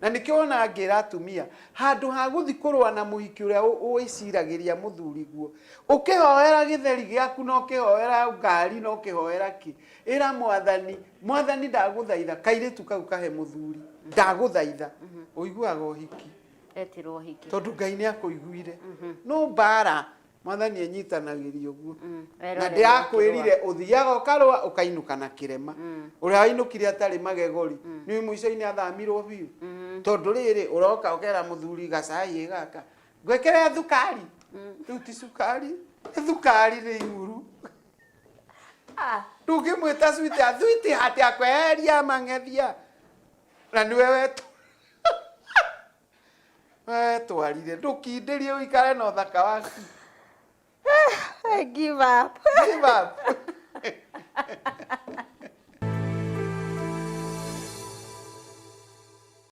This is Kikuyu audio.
Na nĩkĩo wonaga ngĩra atumia, handũ ha gũthi kũrũa na mũhiki ũrĩa wĩciragĩria mũthuri guo, ũkĩhoera gĩtheri gĩaku na ũkĩhoera ngari na ũkĩhoera kĩ, ĩra Mwathani, Mwathani ndagũthaitha kairĩtu kau kahe mũthuri, ndagũthaitha. Ũiguaga ũhiki. Etirwo ũhiki. Tondũ Ngai nĩ akũiguire. No mbara Mwathani enyitanagĩria ũguo. Na Werorera. Ndĩrakwĩrire ũthiaga ũkarũa ũkainũka na kĩrema. Ũrĩa wainũkire atarĩ magego rĩ, nĩ mũico-inĩ athamirwo biũ. Tondũ rĩrĩ ũroka ũkera mũthuri gacai ĩ gaka ngwĩkĩre thukari. Rĩu ti cukari, nĩ thukari nĩ iguru. Ah. Ndũngĩmwĩta sweetheart, sweetheart akweheria mang'ethia. Na nĩwe wetũ. Wetwarire ndũkindĩrie ũikare na ũthaka waku. I give up. Give up.